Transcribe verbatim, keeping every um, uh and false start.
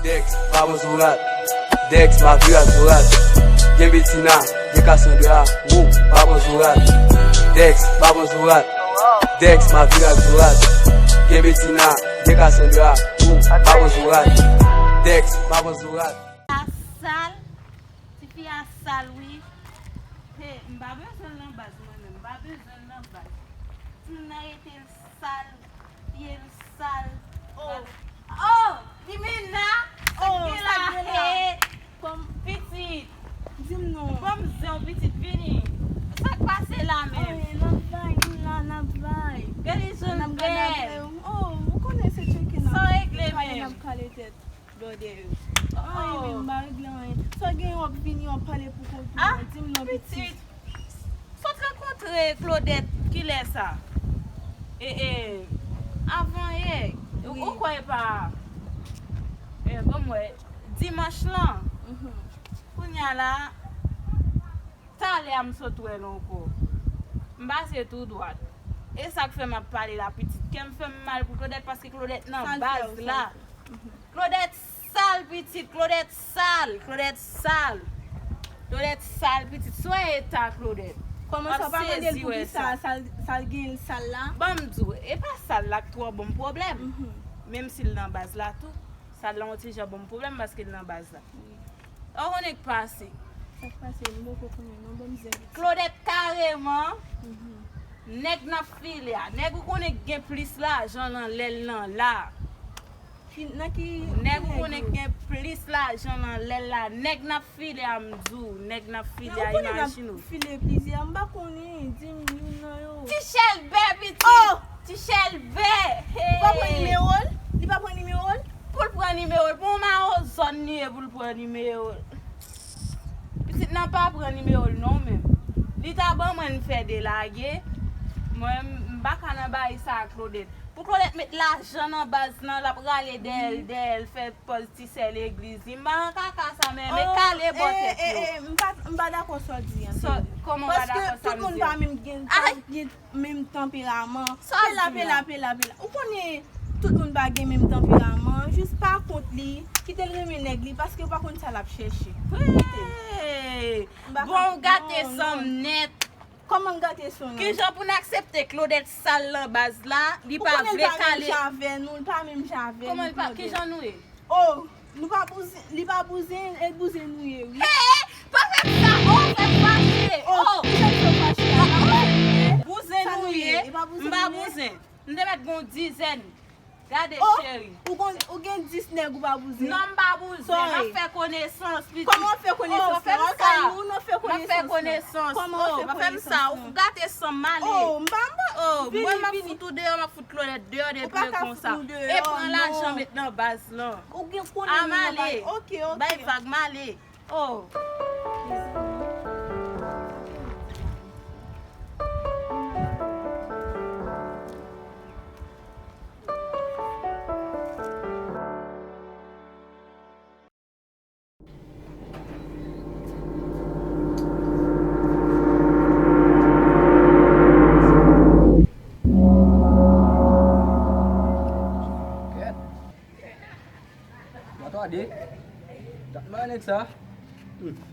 Dex, pa pran sou rat. Dex, ma vire ak sou rat. Gen Betina, gen Cassandra. Wou, pa pran sou rat. Dex, pa pran sou rat. Dex, ma vire ak sou rat. Gen Betina, gen Cassandra. Wou, pa pran sou rat. Dex, pa pran sou rat. A sal, tifi a sal wi. He, m pa bezwen l nan baz mwen menm, m pa bezwen l nan baz. Timoun nan rete l sal, pye l sal. Oh. Oh, Limena, sa k gen la? He, kòm pitit. Di m non. Ban m zen w pitit, vini. Sa k pase la menm? Anyen, n ap bay, nou la, n ap bay. Gade jan l bèl. Oh, ou konnen se tcheke n ap kale, n ap kale tèt. Blòdè yo. Anyen menm, m pa regle anyen. Sa w gen, w ap vini, w ap pale pou kont ou. Ah, di m non, pitit. Pitit. Sot rankontre Claudette kilè sa? E, e, avan yè. Ou, wi, ou kwè e pa, e, ban m wè, dimanch lan. Mhm. Kounye a la, talè a m sot wè l ankò. M pase tou dwat. E sa k fè m ap pale la, pitit. Kè m fè m mal pou Claudette, paske Claudette nan baz la. Claudette sal, pitit. Claudette sal. Claudette sal. Claudette sal, pitit. Swen eta Claudette. Kòman sa, w pa mande l pou ki sa, sa l, sa l gen l sal la? Ban m di w, e pa sal la k twò ban m pwoblèm. Mhm. Menm si l nan baz la tou, sal la yon ti jan ban m pwoblèm paske l nan baz la. Wi. Ou konnen k pase. Sa k pase, m poko konnen non, ban m zen. Claudette kareman, mhm, nèg n ap file a. Nèg ou konnen k gen plis lajan nan lè l nan la. Ki, nan ki, nèg ou konnen k gen plis lajan nan lè l la. Nèg n ap file a, m di w, nèg n ap file a, imajine w. File plizyè, m pa konnen, di m youn nan yo. Ti Chèlbè, pitit. Oh! Ti Chèlbè. Li pa pran nimewo l? Li pa pran nimewo l? Pou l pran nimewo l, pou yon mawon zòn li ye pou l pran nimewo l. Pitit nan pa pran nimewo l non menm. Li ta ban mwen, n fè delage. Mwen, m pa ka nan bagay sa a, Claudette. Pou Claudette met lajan nan baz lan, l ap rale dèyè l, dèyè l, fè pòz ti sè legliz li. M pa nan kaka sa, men, men kale bò tèt yo. Oh, eh, eh, eh, m pa, m pa dakò sa w di an. Kòman w pa dakò sa m di an? Paske tout moun pa menm gen, pa gen menm tanperaman. Pela, pela, pela, pela. Ou konnen tout moun pa gen menm tanperaman. Jis pa kont li, kite l renmen nèg li, paske ou pa konn sa l ap chèche. Kite l. Hey! Bon, ou gate san m nèt. Kòman m gate san w? Kijan pou n aksepte Claudette sal nan baz la, li pa vle kale? Ou konnen l pa menm jan avè nou, l pa menm jan avè nou. Kòman l pa, kijan nou ye? Oh, nou pa bouzen, li pa bouzen, e bouzen nou ye, wi. Hey, pa fè m sa, oh, fè m fache. Oh, kijan l fè w fache a? Bouzen nou ye, m pa bouzen. M te mèt gen yon dizèn. Gade, cheri. Ou gen, ou gen dis nèg ou pa bouzen. Non, m pa bouzen. N ap fè konesans, pitit. Kòman w fè konesans? Oh, fè m sa. N ap fè konesans. Kòman w fè konesans? Oh, pa fè m sa. Ou gate san m, ale. Oh, m pa, m pa. Oh, mwen m ap fout ou deyò, m ap fout Claudette deyò depi konsa. E pran lajan met nan baz lan. Ou gen konnen nou nan baz. Ok, ok. Bay vag, m ale. Oh. Kèt. Mwen tande. Dat mwen nèg sa. Hmm.